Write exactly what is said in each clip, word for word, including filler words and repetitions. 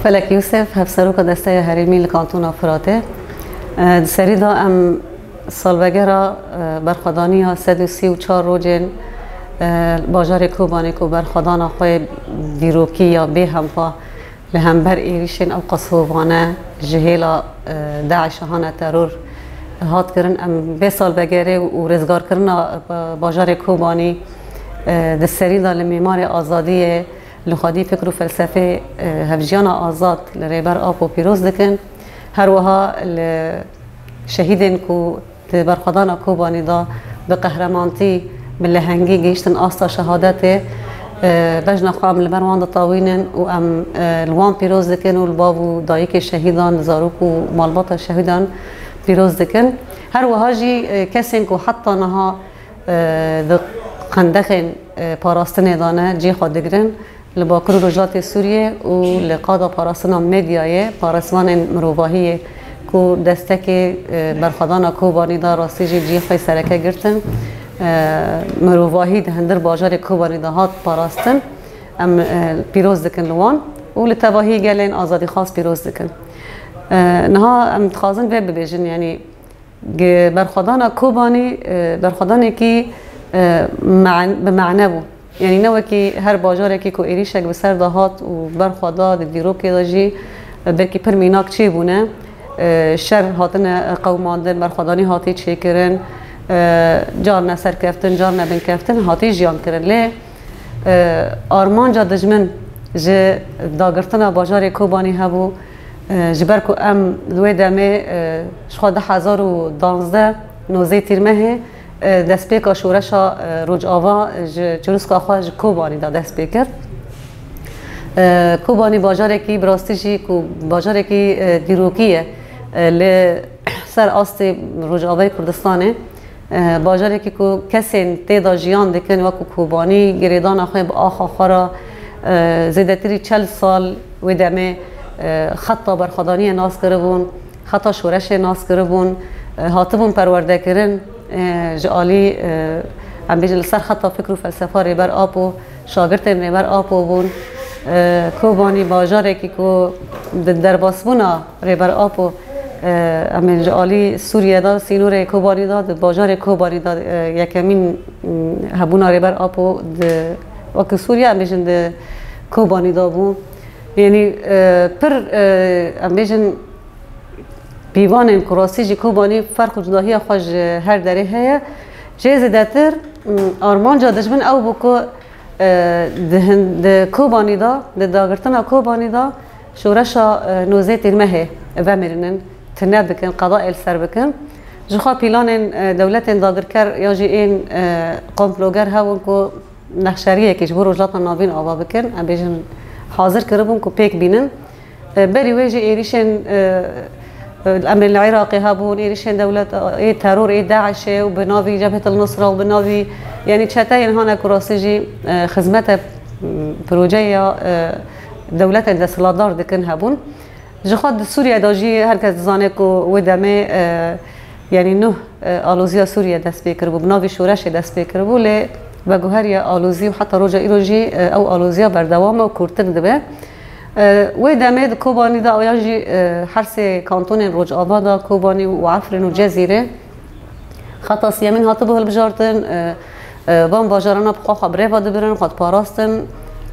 Felek Yûsef, Hevseroka Desteya Herêmî li Kantona Firatê. E, di serî de em salvegera, e, berxwedaniya sed û sî û çar rojên, e, bajarê Kobanê ku berxwedana xwe dîrokî ya bêhempa li hember êrîşên ew qas hovane ji hêla, e, DAIŞ hane teror hat kirin. Em vê salvegerê û rêzgarkirina, e, bajarê Kobanî, e, di serî de li Mîmarê Azadiyê li xwedî fikr û felsefê, e, hevjiyana azad li Rêber Apo pîroz dikin. Her wiha li şehîdên ku di berxwedana Kobanî de bi qehremantî, bi lehengî gihiştin asta şehadetê, e, bejna xwe em li ber wan ditawînin û em, e, li wan pîroz dikin û li bav û dayikê şehîdan, li zarok û malbata şehîdan pîroz dikin. Her wiha jî, e, kesên ku heta niha, e, di qendexên, e, parastinê de ne, cî xwe digirin. Li Bakur û Rojhilatê Sûriyê û li qada parastina medyayê, parêzvanên mirovahiyê ku destekê, e, berxwedana Kobanî da rastî jî cihê xwe sereke girtin. E, mirovahî di hundir bajarê Kobanî de hat parastin. Em, e, pîroz dikin li wan û li tevahî gelên azadîxwaz pîroz dikin. E, niha em dixwazin vê bibêjin, yanî Ge-, berxwedana Kobanî, e, berxwedanekî, e, man-, bi mane bû. Yanî ne wekî her bajarekî ku êrîşek bi ser de hat û berxwe da di dîrokê de jî, e, belkî pir mînak çêbûne. E, şer hatine qewimandin, berxwedanî hatî çêkirin, e, carne serkeftin, carne binkeftin hatî jiyan kirin. Lê, e, armanca dijmin ji dagirtina bajarê Kobanî hebû. E, ji ber ku em li wê demê, e, ji xwe du hezar û duwazdeh, nozdeh tîrmehê, e, destpêka şoreşa, e, Rojava ji çirûska xwe ji Kobanî de dest pê kir. E, Kobanî bajarekî bi rastî jî ku bajarekî, e, dîrokî ye, e, li ser astê Rojavayê Kurdistanê. E, bajarekî ku kesên tê de jiyan dikin, wekû Kobanî, girêdana xwe bi axa xwe re, e, zêdetirî çel sal wê demê, e, xeta berxwedaniyê nas kiribûn, xeta şoreşê nas kiribûn, e, hatibûn perwerdekirin, e, ji alî, e, em bêjin li ser xeta fikr û felsefa Rêber Apo, şagirtên Rêber Apo bûn. E, Kobanî bajarekî ku di derbasbûna Rêber Apo, e, em ê ji alî Sûriye de, sînorê Kobanî de, di bajarê Kobanî de, e, yekemîn, m, hebûna Rêber Apo di, wekî Sûriye, em bêjin di Kobanî de bû. Yanî, e, pir, e, em bêjin pîvanên ku rastî jî Kobanî ferq û cudahiya xwe ji her derê heye. Jê zêdetir, m, armanca dijmin ew bû ku, e, di hin-, di Kobanî de, di dagirtina Kobanî de şoreşa, e, nozdeh tîrmehê vemirînin, tune bikin, qeda el ser bikin. Ji xwe pîlanên, e, dewletên dagirker ya jî ên, e, komploger hebûn ku nexşeriyekê ji bo Rojhilata Navîn ava bikin, em bêjin hazir kiribûn ku pêk bînin. E, berî wê jî êrîşên, e, e, em ê li Iraqê hebûn, êrîşên dewlet, ê teror, ê DAIŞê û bi navî Cebhet el Nusra û bi navî, yanî çeteyên hane ku rastî jî, e, xizmete, m, projeya, e, dewletên desthilatdar dikin hebûn. Ji xwe di Sûriye de jî her kes dizane ku wê demê, e, yanî nuh, e, aloziya Sûriye dest pê kiribû, bi navî şoreşê dest pê kiribû, lê veguheriya alozî û heta roja îro jî, e, ew aloziya berdewam e û kûrtir dibe. E, wê demê di Kobanî de, yan jî, e, her sê kantonên Rojava de, Kobanî û Efrîn û Cezîrê, xeta siyemîn hatibû hilbijartin, e, e, van bajarana bi xwe xwe bi rê ve dibirin, xwe diparastin,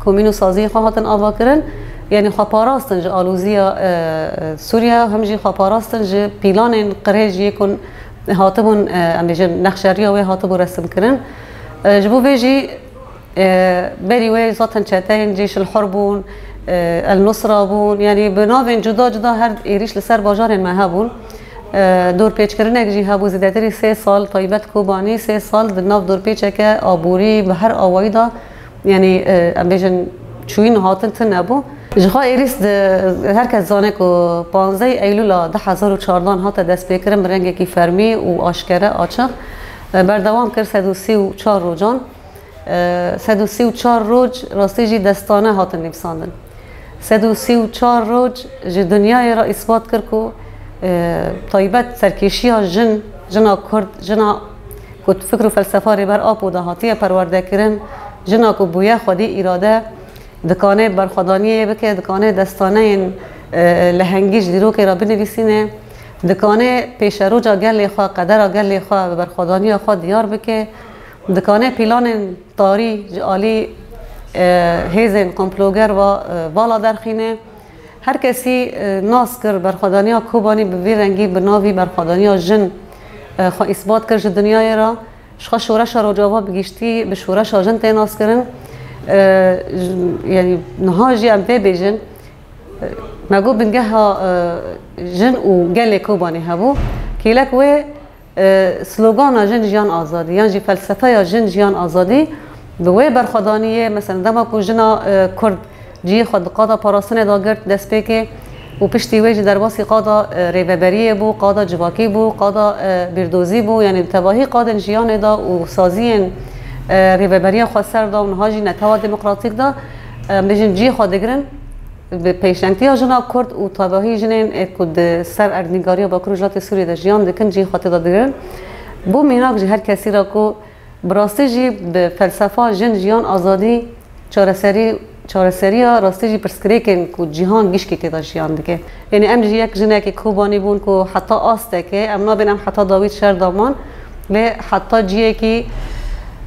komîn û saziyên xwe hatin avakirin. Yanî xwe parastin ji aloziya, e, e, Sûriye, hem jî xwe parastin ji pîlanên qirêj yê ku hatibûn, e, em bêjin, nexşeriya wê hatibû resimkirin. E, ji bo vê jî, E, berî wê zaten çeteyên Ceyş el Hur bûn, e, El Nusra bûn, yanî bi navên cuda cuda her êrîş li ser bajarên me hebûn. E, dorpêçkirinek jî hebû, zêdetirî sê sal, taybet Kobanî sê sal di nav dorpêçeke aborî bi her awayî de, yanî, e, em bêjin çûyîn û hatin tune bû. Ji xwe êrîş di, her kes zane ku panzdeh Eylûla du hezar û çardeh hate destpêkirin bi rengekî fermî û aşkere, açiq, e, berdewam kir sed û sî û çar rojan. E, sed û sî û çar roj rastî jî destane hatin nivîsandin. Sed û sî û çar roj ji dinyayê re îspat kir ku, e, taybet serkêşiya jin, jina Kurd, jina ku fikr û felsefa Rêber Apo de hatiye perwerdekirin, jina ku bûye xwedî îrade, Dikane berxwedaniyê bike, dikane destaneyên, e, lehengî ji dîrokê re binivîsîne, dikane pêşeroca gelê xwe, qedera gelê xwe bi berxwedaniya xwe diyar bike, dikane pîlanên tarî ji alî, e, hêzên komploger ve, e, vala derxîne. Her kesî, e, nas kir berxwedaniya Kobanî bi vî rengî, bi navî berxwedaniya jin, e, xwe îsbat kir ji dinyayê re. Ji xwe şoreşa Rojava bi giştî bi şoreşa jin tê naskirin. E, j-, yanî niha jî em vê bêjin, e, me got bingeha, e, jin û gelê Kobanê hebû. Kêlek wê, e, slogana Jin Jiyan Azadî yan jî felsefeya Jin Jiyan Azadî bi wê berxwedaniyê, mesela dema ku jina, e, Kurd cihê xwe di qada parastinê de girt destpêkê û piştî wê jî derbasî qada, e, rêveberiyê bû, qada civakî bû, qada, e, bîrdozî bû, yanî bi tevahî qadên jiyanê de û saziyên, e, rêveberiya xweser de û niha jî netewa demokratîk de, e, em bêjin cihê xwe digirin. Bi pêşengtiya jina Kurd û tevahî jinên, e, ku di ser erdnîgariya Bakur û Rojhilatê Sûriyê de jiyan dikin, cihê xwe tê de digirin. Bû mînak ji her kesî re ku bi rastî jî bi felsefa Jin Jiyan Azadî çareserî, çareseriya rastî jî pirsgirêkên ku cîhan gişkî tê de jiyan dike. Yanî em jî yek jinekê Kobanî bûn ku heta astekê, em nabên em heta dawî şer de man, lê heta ciyekî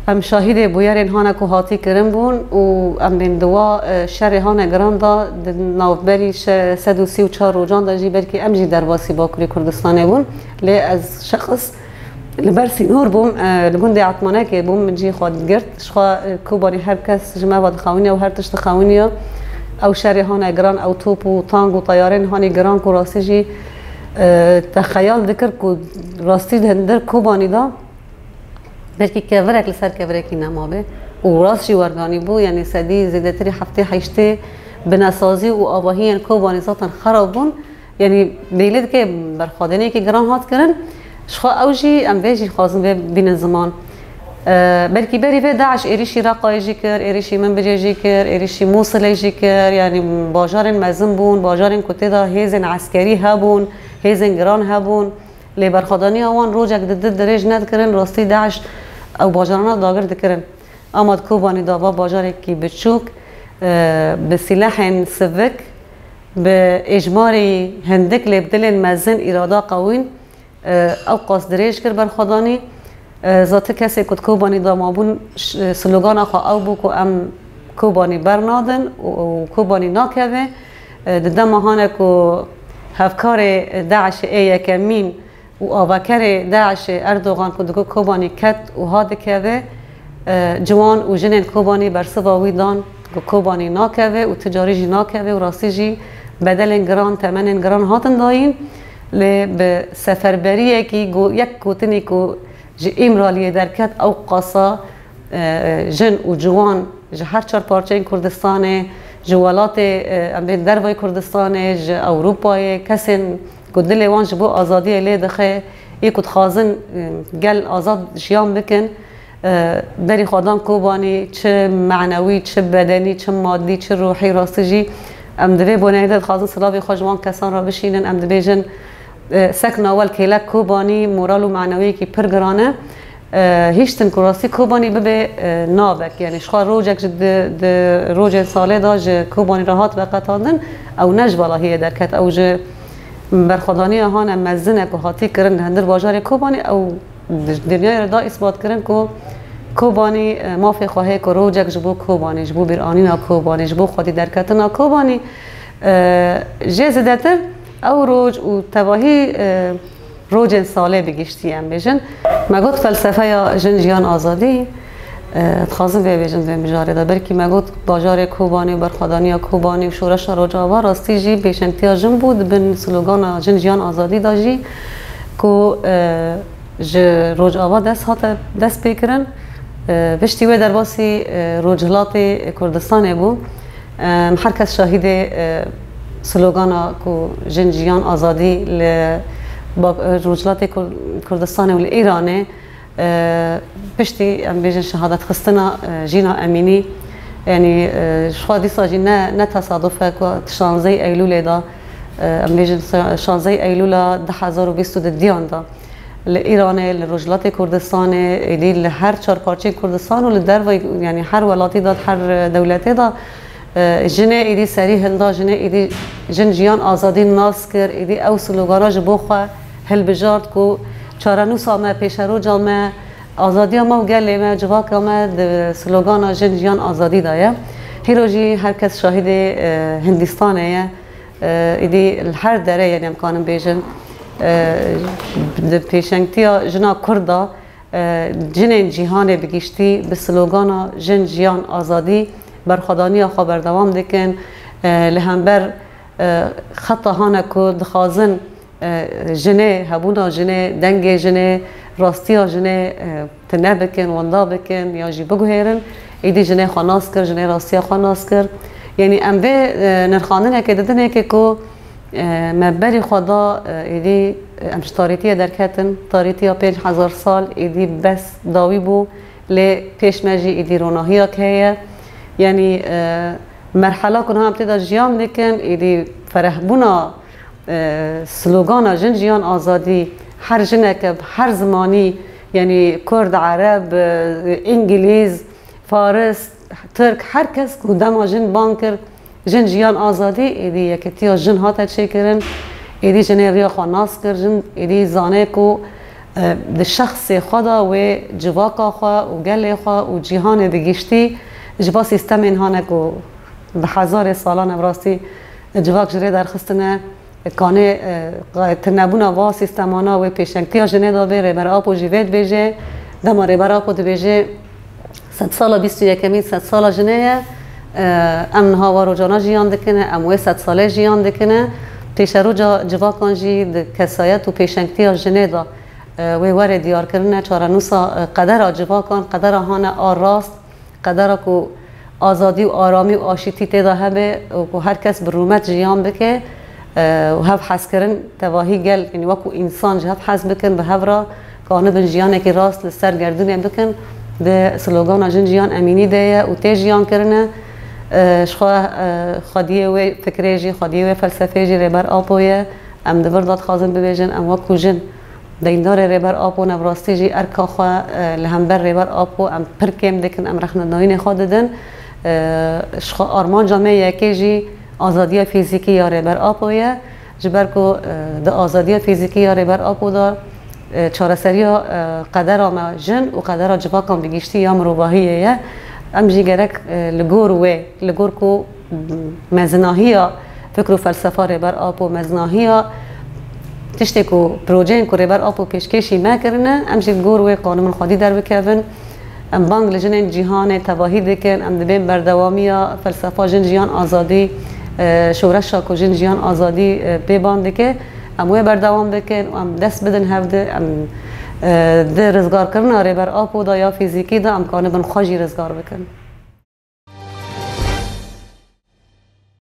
em şahidê bûyerên hane ku hatî kirin bûn û em bên di wa, e, şerê hane giran de di navberî şe-, sed û sî û çar rojan de jî belkî em jî derbasî Bakurê Kurdistanê bûn. Lê ez şexs li ber sînor bûm, e, li gundê Etmanekê bûm, min cihê xwe girt. Ji xwe, e, Kobanî her kes ji me ve dixewiniya û her tişt dixewiniya. Ew şerê hane giran, ew top û tank û teyarên hanî giran ku rastî jî, e, te xeyal dikir ku rastî di hundir Kobanî de belkî kevirek li ser kevirekî nemabe û rast jî werganî bû, yanî sedî zêdetirî heftê heştê binesazî û avahiyên Kobanî zaten xerab bûn. Yanî bêlê dike berxwedênekî giran hat kirin. Ji xwe ew jî, em vê jî xwazin vê bînin ziman. E, belkî berî vê DAIŞ êrîşî Reqayê jî kir, êrîşî Minbicê jî kir, êrîşî Mûsilê jî kir. Yanî bajarên mezin bûn, bajarên ku tê de hêzên eskerî hebûn, hêzên giran hebûn. Lê berxwedaniya wan rojek di di dirêj nedikirin, rastî DAIŞ ew bajarana dagir dikirin. Ama di Kobanî de va bajarekî biçûk, e, bi sîlehên sivik, bi êjmarê hindik lê bi dilên mezin, îrada qewîn, e, ew qas dirêj kir berxwedanî. E, za ti kesê ku di Kobanî de mabûn, ş-, slogana xwe ew bû ku em Kobanî bernadin û, û Kobanî nakeve. E, di dema hane ku hevkarê DAIŞê ê yekemîn û avakerê DAIŞê Erdogan ku digot Kobanî ket û ha dikeve, e, ciwan û jinên Kobanî bersiva wî dan ku Kobanî nakeve û ti carî jî nakeve û rastî jî bedelên giran, temenên giran hatin dayîn. Lê bi seferberiyekî go-, yek gotinî ku ji Îmraliyê derket ew qasa, e, jin û ciwan ji her çar parçeyên Kurdistanê, ji welatê, e, em bên dervayê Kurdistanê, ji Ewropayê, kesên ku dilê wan ji bo azadiyê lê dixe, ê ku dixwazin, e, gel azad jiyan bikin, e, berî xwe dan Kobanî, çi menewî, çi bedenî, çi madî, çi ruhî, rastî jî em di vê boneyê de dixwazin silavê xwe ji wan kesan re bişînin. Em dibêjin, e, sekna wel kêlek Kobanî, moral û menewiyekî pir giran e. E, hiştin ku rastî Kobanî bibe, e, nabek. Yanî ji xwe rojek ji di, di rojên salê de ji Kobanî re hat veqetandin, ew ne ji valahiyê derket, ew ji berxwedaniya hane mezin e ku hatî kirin li hundir bajarê Kobanî, ew di dinyayê re da îsbat kirin ku Kobanî, e, mafê xwe heye ku rojek ji bo Kobanî, ji bo bîranîna Kobanî, ji bo xwedî derketina Kobanî, e, jê zêdetir ew roj û tevahî, e, rojên salê bi giştî em bêjin. Me got felsefeya jin, jiyan, azadî, e, dixwazim vê bêjin vê mijarê de. Belkî me got bajarê Kobanê û berxwedaniya Kobanê û şoreşa Rojava rastî jî pêşengtiya jin bû, di bin slogana jin, jiyan, azadî de jî ku, e, ji Rojava dest hate dest pê kirin. E, piştî wê derbasî, e, Rojhilatê Kurdistanê bû. Em her kes şahidê, e, slogana ku jin, jiyan, azadî li Bak-, e, Rojhilatê Kur-, Kurdistanê û li Îranê, e, piştî, em bêjin, şehadetxistina, e, Jîna Emînî, yanî, e, ji xwe dîsa jî ne, ne tesaduf e ku şanzeyê Eylûlê de, e, em bêjin, şanzeyê Eylûla du hezar û bîst û du diyan de li Îranê, li Rojhilatê Kurdistanê, êdî li her çar parçeyên Kurdistan û li derveyî, yanî her welatî de, her dewletê de, Jinê êdî serî hilda, jinê êdî jin jiyan azadî nas kir, êdî ew slogana ji bo xwe hilbijart ku çarenûsa me, pêşeroca me, azadiya me û gelê me, civaka me di slogana jin jiyan azadî de ye. Hîro jî her kes şahidê, e, Hindistanê ye. E, êdî li her derê, yani em kanin bêjin, e, di pêşengtiya jina Kurd de, e, cinên cîhanê bi giştî bi slogana jin, jiyan, azadî berxwedaniya xwe berdewam dikin. E, li hember, e, xeta hane ku dixwazin, e, jinê, hebûna jinê, dengê jinê, rastiya jinê, e, tune bikin, wenda bikin ya jî biguhêrin. Êdî jinê xwe nas kir, jinê rastiya xwe nas kir. Yanî em vê, e, nirxandinekê didinekê ku, e, me berî xwe da, e, êdî, e, em ji tarîtiyê derketin. Tarîtiya pênc hezar sal êdî bes dawî bû, lê pêş me jî êdî ronahiyek heye. Yanî, e, merhela ku niha em tê de jiyan dikin, êdî ferehbûna, e, slogana jin, jiyan, azadî, her jineke bi her zimanî, yanî Kurd, Ereb, e, Îngilîz, Faris, Tirk, her kes ku dema jin bang kir, jin, jiyan, azadî, êdî yekîtiya jin hate çêkirin, êdî jinê riya xwe nas kir, jin êdî zane ku, e, di şexsê xwe de wê civaka xwe û gelê xwe û cîhanê bi giştî ji va sîstemên hane ku bi hezarê salan ev rastî civak ji rê derxistine. Kanê, e, tunebûna va sîstemana wê pêşengtiya jinê de bê, Rêber Apo jî vê dibêje. Dema Rêber Apo dibêje, sedsala bîst û yekemîn sedsala jinê ye, e, em niha wa rojana jiyan dikine, em wê sedsalê jiyan dikine. Pêşeroca civakan jî di kesayet û pêşengtiya jinê de, e, wê were diyarkirine, çarenûsa, e, qedera civakan, qedera hane a rast, qedera ku azadî û aramî û aşîtî tê de hebe û ku her kes bi rûmet jiyan bike, e, û hevhezkirin tevahî gel, yanî wekû însan ji hev hez bikin, bi hev re kanibin jiyanekî rast li ser gerdûnê bikin, di slogana Jin Jiyan Emînî de ye û tê jiyan kirine. E, ji xwe, e, xwediyê wê fikrê jî, xwediyê wê felsefê jî Rêber Apo ye. Em di vir de dixwazin bibêjin, em wekû jin, deyndarê Rêber Apo ne, bi rastî jî erka xwe, e, li hember Rêber Apo em pir kêm dikin, em rexnedayînê xwe didin. E, ji xwe armanca me yekê jî azadiya fîzîkî ya Rêber Apo ye. Ji ber ku, e, di azadiya fîzîkî ya Rêber Apo de, e, çareseriya, e, qedera me jin û qedera civakan bi giştî ya mirovahiyê ye. Em jî gerek, e, li gor wê, li gor ku mezinahiya fikr û felsefa Rêber Apo, mezinahiya tiştê ku, projeyên ku Rêber Apo pêşkêşî me kirine, em jî li gor wê qanûn xwedî derbikevin. Em bang li jinên cîhanê tevahî dikin, em dibên berdewamiya felsefa Jin Jiyan Azadî, e, şoreşa ku Jin Jiyan Azadî, e, pê ban dike, em wê berdewam bikin û em dest bidin hev di, em, e, di rizgarkirina Rêber Apo de ya fîzîkî de em kanibin xwe jî rizgar bikin.